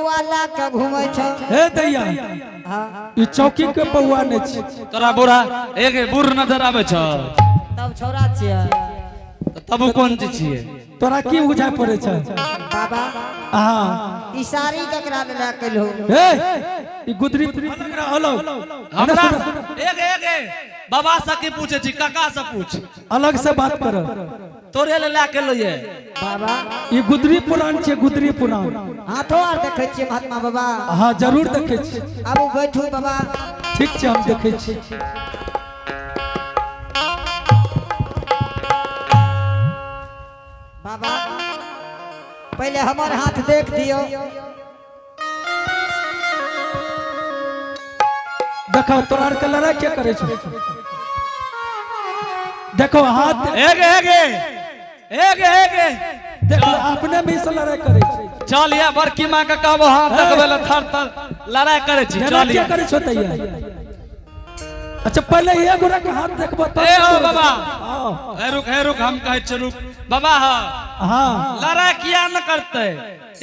पौआ ला के घूमै छौ। हे दैया। हाँ। ई चौकी के पौआ नहि छै। तोरा बुढ़ा एक बूढ़ नजर आबै छौ? तब छौड़ा छियै। तब उ कोन चीज छियै? तोरा की बुझाय पड़ै छै? बाबा। हाँ। ई साड़ी ककरा ले लए केलहो? हे, ई गुदरी अलग रह, अलग। हमरा एक एक एक, बाबा से की पूछे छी? काका से पूछ। अलग से बात कर। तोरे ले लए के लिए। बाबा। ई गुदरी पुरान छै, गुदरी पुरान। हाथो आर देखै छियै महात्मा बाबा? हाँ, जरूर देखै छी। आबू, बैठू बाबा। ठीक छै, हम देखै छी। बाबा, पहिले हमर हाथ देख दियौ। देखो, तोरा आर के लड़ाई के करे छौ? देखो हाथ। एक एक एक एक। देखो, अपने में से लड़ाई करे छै। चल या बड़की माँ के कहबो हाथ देखबै लए, थर थर लड़ाई करै छी। जेना चल के या। करे छौ तैया? अच्छा, पहले एक गोरा के हाथ देखबो तब। ए हो बाबा। हाँ। हे रुक, हे रुक, हम कहै छी, रुक बाबा। हाँ। हाँ। लड़ाई किया न करते?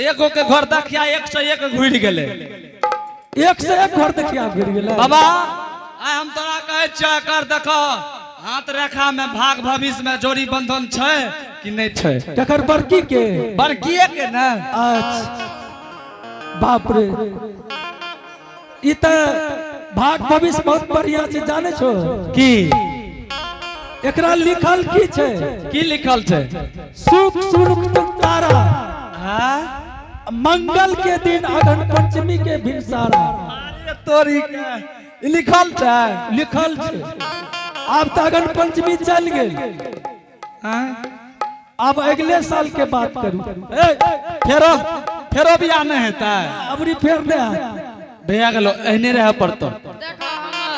एगो के घर देखिया, एक से एक घुरि गेलै। एक से एक घर देखिया गिर गेलै। बाबा, आइ हम तोरा कहै छियै, कर देखो हाथ रेखा में भाग भविष्य में जोड़ी बंधन छै कि नहि छै? केकर, बड़की के? बड़कीए के ने। अच्छा, बाप रे, ई तऽ भाग भविष्य बहुत बढ़िया छै, जाने छो? की? एकरा लिखल की छै? की लिखल छै? सुख सुख तारा। हाँ? मंगल के दिन अगहन पंचमी के भिनसारा। अरे तोरी के, ई लिखल छै? लिखल छै। आब तऽ अगहन पंचमी चल गेल। हाँ? आब अगले साल के बात करू। ए, फेरो फेरो बियाह नहि हेतै? अबरी फेर नहि आयत। भैया गेलो, एहने रहै पड़तो। देखो हमर।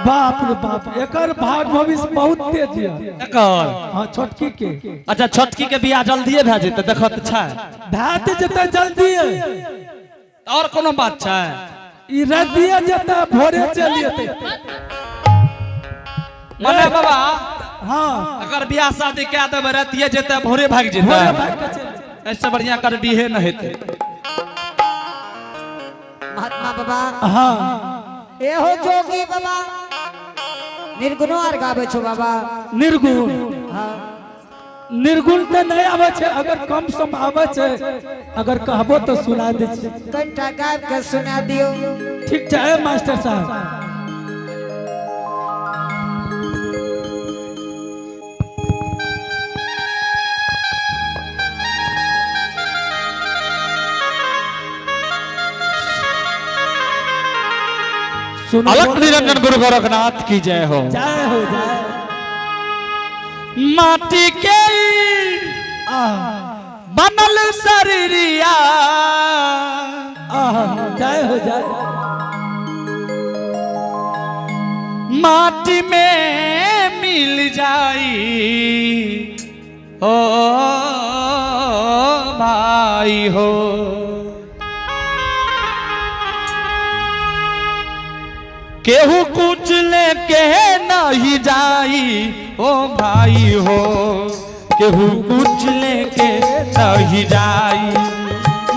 बाप रे बाप, एकर भाग भविष्य बहुत तेज है। एकर? हाँ, छोटकी के। अच्छा, छोटकी के बियाह जल्दिए भए जेतै, देखत छै। भए जेतै जल्दी। और कोनो बात छै? ई रदिये जेतै, भोरे चलि जेतै। मने बाबा, हाँ। अगर बियाह शादी कए देबै, रातिए जेतै, भोरे भागि जेतै। भोरे भागि के चलि जेतै। ऐसे बढ़िया कर बिहे न हेतै। महात्मा बाबा। हाँ। एहो जोगी बाबा, निर्गुणो आर गाबै छौ बाबा? निर्गुण? हाँ। निर्गुण तऽ नहि आबै छै, अगर कम सम आबै छै, अगर कहबो तऽ सुना दै छी। कनिटा गाबि के सुना दियौ। ठीक छै मास्टर साहब। सुनो। अलख निरंजन गुरु गोरखनाथ की जय हो। जय हो, जय। माटी के आह। बनल शरीरिया। आह, जय हो, जय। माटी में मिल जाई ओ भाई हो, केहू कुछ लेके नहीं जाई ओ भाई हो, केहू कुछ लेके नहीं जाई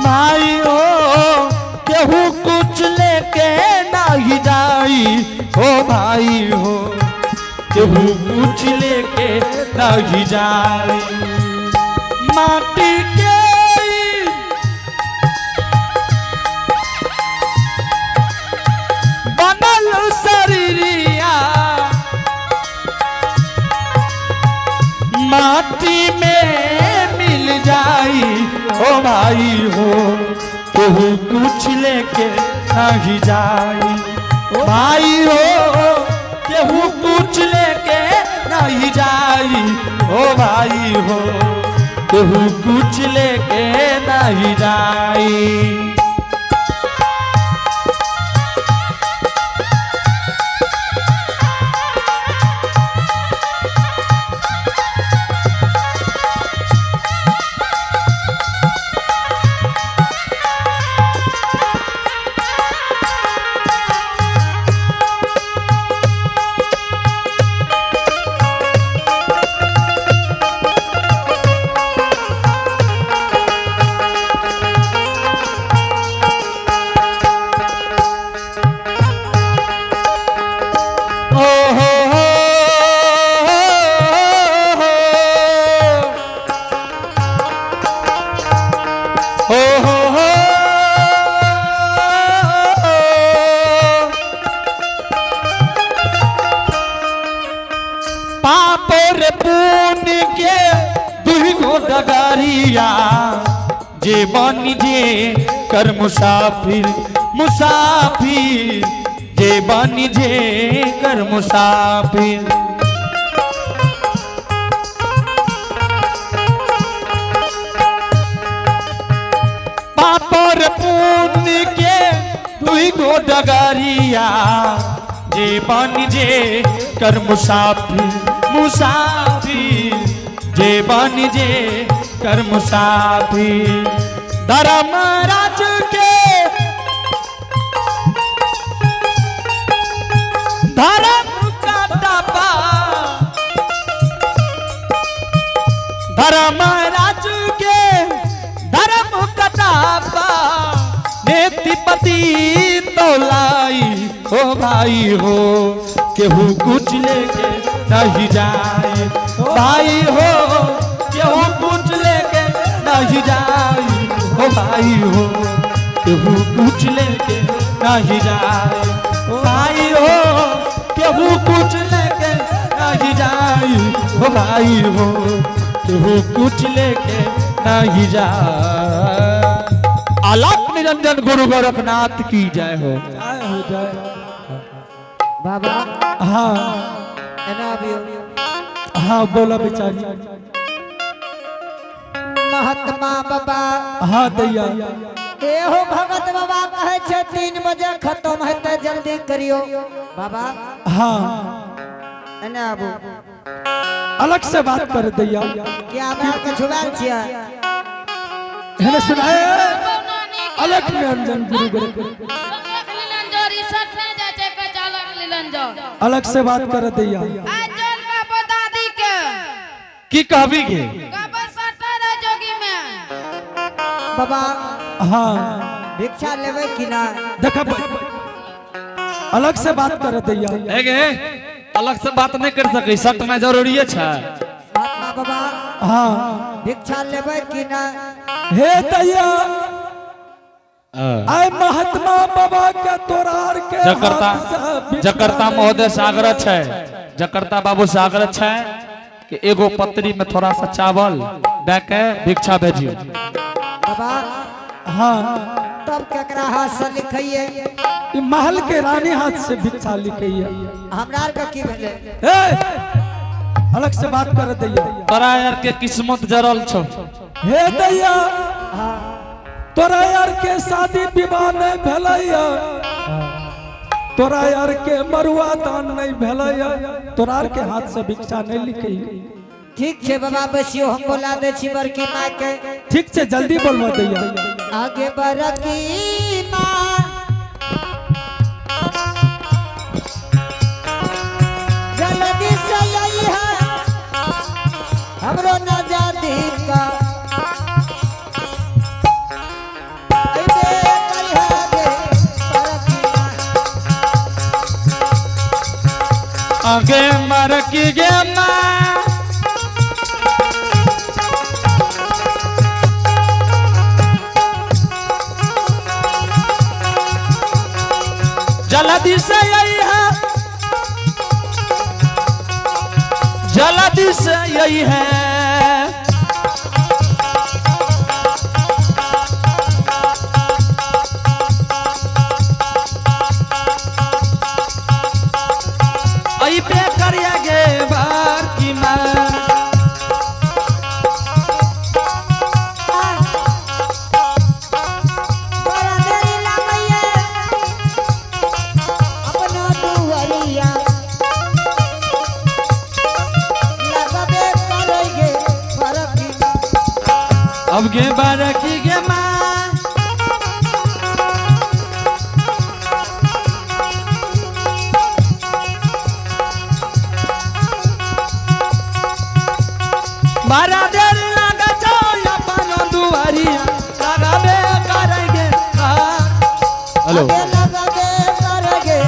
भाई हो, केहू कुछ लेके नहीं जाई ओ भाई हो, केहू कुछ लेके नहीं जाई। माटी के बनल शरीरिया माटी में मिल जाई ओ भाई हो, केहू कुछ लेके नहीं जाई भाई हो, केहू कुछ लेके नहीं जाई ओ भाई हो, केहू कुछ लेके नहीं जाई। रे पुण्य के दुही गो डगरिया, जे बन जे कर मुसाफिर मुसाफिर, जे बन जे कर मुसाफिर। पापर पुण्य के दुई गो डगरिया, जे बन जे कर मुसाफिर मुसाफिर, जे बन जे कर मुसाफिर। धर्मराज के धर्म का डब्बा, धर्मराज के धर्म कटापा, नेतिपति तौलाई हो भाई हो, केहू कुछ लेके नहीं जाए भाई हो, केहू कुछ लेके नहीं जाए हो भाई हो, केहू कुछ लेके नहीं जाए भाई हो, केहू कुछ लेके नहीं जाए हो भाई हो, केहू कुछ लेके नहीं जाए। आलोक निरंजन गुरु गोरखनाथ की जय हो। जय हो जय। बाबा हाँ एना अबियो। हाँ बोला बेचारी। महात्मा बाबा। हाँ दैया। एहो भगत बाबा कहे छे 3 बजे खत्म हेतै, जल्दी करियो बाबा। हाँ एना आबू। अलग से बात कर दैया। क्या हमरा के छुआल छियै? हेने सुनाए अलग निरंजन गुरु गोरख। अलग से बात कर दैया। की कहबी के बाबा। हाँ भिक्षा लेबै कि ना? देखा अलग से बात कर दैया। एगे अलग से बात नहीं कर सकै, सट में जरूरी छै। महात्मा बाबा। हाँ भिक्षा लेबै कि ना? हे दैया, आय महात्मा बाबा के तोरार के जकर्ता हाथ से भिक्षा जकर्ता ले। महोदय से आग्रह छै, जकर्ता बाबू से आग्रह छै कि एगो पत्री में थोड़ा सा चावल दे के भिक्षा भेजियो। बाबा। हाँ तब केकरा हाथ से लिखैये? ई महल के रानी हाथ से भिक्षा लिखैये। हमरा आर के की भेलै? ए अलग से बात कर दैया। तोरा यार के किस्मत जरल छौ। हे दैया, तोरा यार के शादी विवाह नहीं भेलैया, तोरा यार के मरुआ दान नहीं भेलैया, तोरा यार के हाथ से भिक्षा नहीं लिखैये। ठीक छै बाबा, बैसियो, हम बोला दै छी बड़की माय के। ठीक छै, जल्दी बोलवा दैया। आगे बड़की माँ जल्दी से अइहा, हमरो नजादी का अइबे करिहा गे बड़की माँ। आगे मरकी गे माँ, जल्दी से आई है, जल्दी से आई है। आई पे करिया गे बार की माँ। बड़ा देरी लागैये अपना दुआरिया, लगबे करैगे बड़की माँ। अब गे बारकी गे माँ, बारा देर लागा जाओ अपन दुआरिया, लगाबे करेंगे। हेलो। आगे लगबे करैगे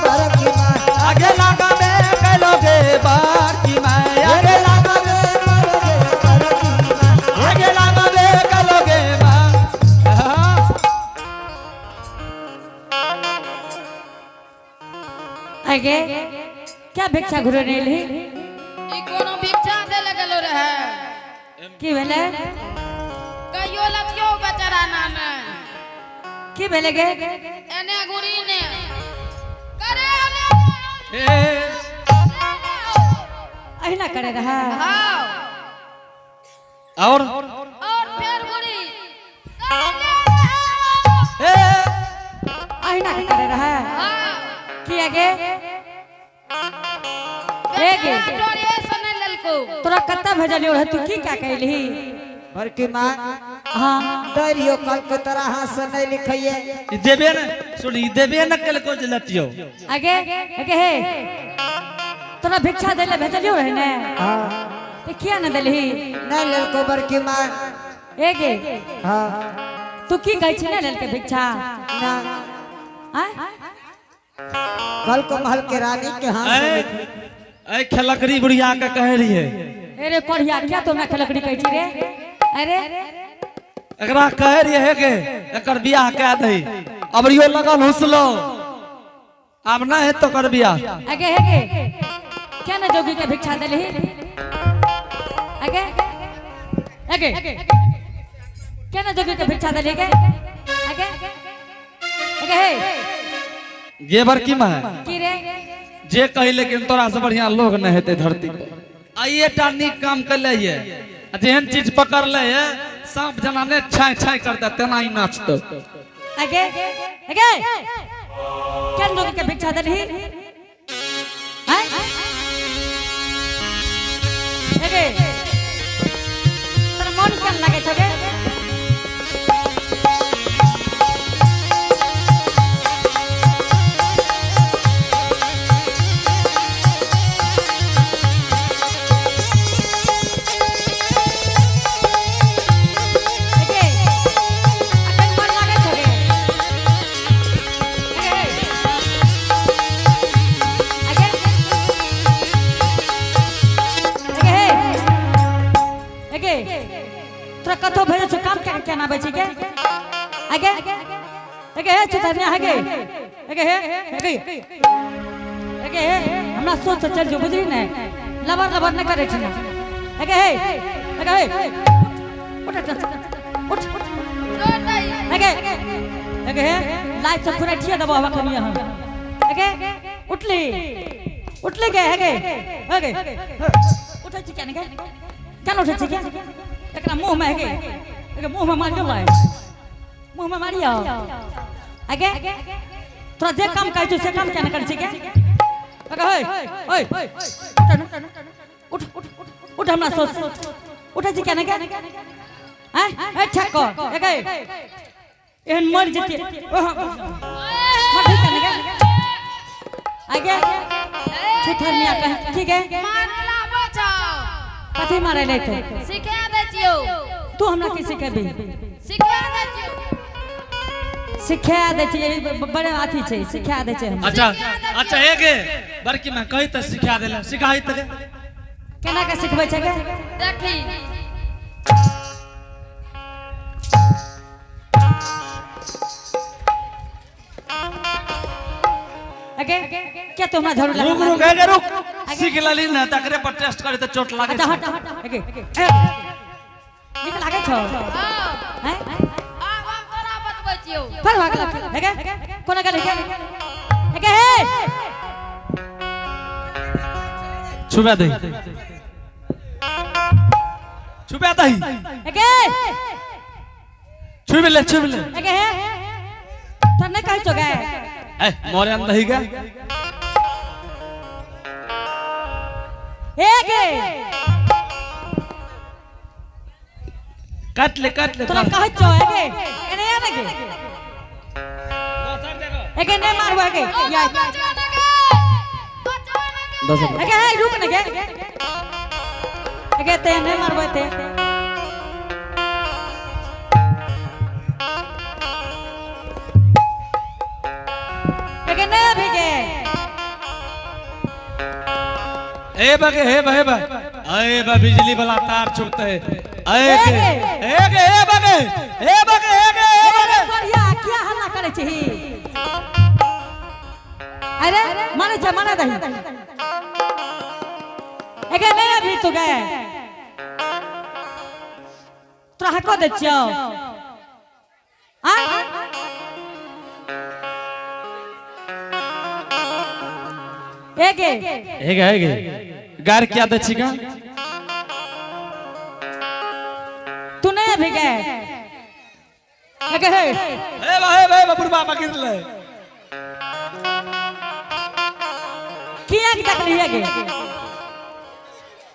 बड़की माँ। आगे लगाबे कलोगे बार की माँ, आगे आगे लगबे करैगे बड़की माँ। आगे लगाबे कलोगे माँ। आगे क्या भिक्षा घुरे नहीं ली? ई कोनो भिक्षा की भेलै? कहियो लगियो बेचारा नामे। की भेलै गे? एने घुरी ने करे एने। ए अहिना करे रहा। हाँ। और फिर घुरी ए अहिना के करे रहा। हाँ। की आगे? ए गे। डोरिये से नहीं ललको। तोरा कत्ता भेजलियो रहे, तू की क्या कैलही? बड़की माँ। हाँ। डरियो कल को तोरा हाथ से नहीं लिखिए। ई देबे ने सुन, ई देबे ने कल को जे लतियो। आगे आगे हे, तोरा भिक्षा देले भेजलियो रहे ने? हाँ। ते किया न देलही? नहीं ललको बड़की माँ। ए गे। हाँ। तू की कहै छी, नहीं लेलके भिक्षा? ना। आँय? कल को महल के रानी के हाथ से ए लिख। ए खेलकड़ी बुढ़िया के कहे रहिए। अरे कोढ़िया, क्या तो हमरा खेलकड़ी कहै छी रे? अरे एकरा कहे रहिए हे के एकर बियाह कए दही, अबरियो लगल हुसलो, आब ना हेतौ एकर बियाह। आगे हे गे, क्या न जोगी के भिक्षा देलही? आगे आगे, क्या न जोगी के भिक्षा देलही गे? आगे आगे हे। गे बड़की माँ। की रे? जे कही, लेकिन तोरा से बढ़िया लोग नहीं हेतै धरती पर। आइए टा नीक काम कर ले, आ जेहन चीज पकड़ ले है, सांप जना ने छाय छाय करता तेना ही नाचतो। आगे आगे, क्या जोगी के भिक्षा देलही? हैं? आगे, तोरा मन केहन लागै छौ गे? आगे, अखन मन लागै छौ गे? आगे, आगे, आगे हे, आगे, तोरा कतौ भेजै छौ काम क्या केना आबै छै गे? आगे आगे हे, चुतरनिया, आगे आगे हे, आगे आगे हे, हमरा सोच से चल जो, बुझली ने? लबर लबर नहि करै छी ने। आगे हे, आगे हे, उठ उठ उठ उठ। छोड़ दही। आगे आगे हे, लाइट से खुरैठिए देबो हम अखनिए हम। आगे उठली उठली गे? आगे आगे, उठै छी केना गे? केना उठै छी गे? एकरा मुँह में, आगे आगे, मुँह में मारियो लाई, मुँह में मारियो। आगे, तोरा जे काम कहै छौ से काम केना करै छी गे? आगे हे, ओए, उठ न, उठ उठ उठ, हमरा सोच उठै छी केना गे? हैं? ए ठेक कर आगे, एहन मर जेतै। ओह, मर केना गे? आगे छुथरनिया, कह की गे? मारेला बचाओ। कथी मारे ले तो? सिखा दै छियौ। तू हमरा की सिखेबी? सिखा दै छियौ। सिखा दै छै, ई बड़े अथी छै, सिखा दै छै हमरा। अच्छा अच्छा, हे गे बड़की माँ, कही तऽ सिखा देला, सिखाई तऽ गे। केना के सिखबै छै गे? देखी। अगे, क्या तू हमरा झाड़ू लगा? रुक रुक, हे गे रुक, सीख लेली ने तकरे पर टेस्ट करे तऽ चोट लागे। अच्छा छै। हट अगे, नीक लागै छौ? हाँ। हैं? आब हम तोरा बतबै छियौ। फर भागल अगे, कोना गेलै गे? अगे हे। छुबा दही, छुबा दही। अगे। छुबि ले, छुबि ले। अगे हे, तोरा नहि कहै छौ गे? ए मोरे दही गे। ए गे। काट ले, काट ले। तोरा कहै छौ अगे, एने आ ने गे। अगे, नहि मारबो अगे। या। बचवा ने गे, बचवा ने गे। दस। अगे हे, रुक ने गे। अगे, ते नहि मारबो ते। अगे, नहि अभी गे। ए बगे, हे बे, हे बे, ए बे, बिजली वाला तार छुपते है। ए गे, ए गे, हे बगे, हे बगे, हे गे, हे बगे। बढ़िया, क्या हल्ला करै छी? अरे मारे छै, मारे दही। अगे, नहीं अभी तू गए। तोरा हको दै छियौ आ एगे हेगे हेगे गार क्या दै छी का तू नहीं अभी गए एगे हे ए बा ए बा ए बा बुढ़बा पकड़ ले किया के देखली एगे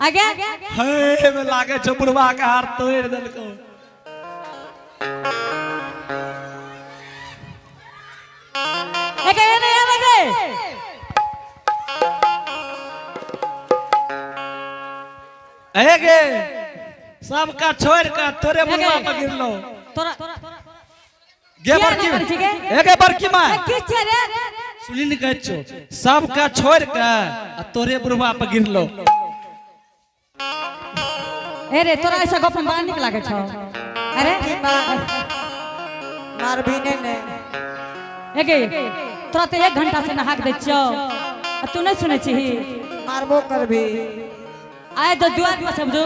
आगे हे में लागे छौ बुढ़बा के हाथ तोड़ देलको एगे एने एने गे हेगे सबका छोड़ के तोरे बुढ़बा पकड़ लो तोरा गे किया बड़की नहीं करै छी गे? हेगे बड़की मां ए, की छै रे सुनी ने कहै छौ सबका छोड़ के आ तोरे बुढ़बा पर गिरलो ए रे तोरा ऐसा गप में बड़ा नीक लागै छौ अरे की मार मारबी ने ने एगे तोरा तऽ एक घंटा से नहाक दै छियौ आ तू नहीं सुनै छिही मारबो करबी आइ तो दुआर पर सब जो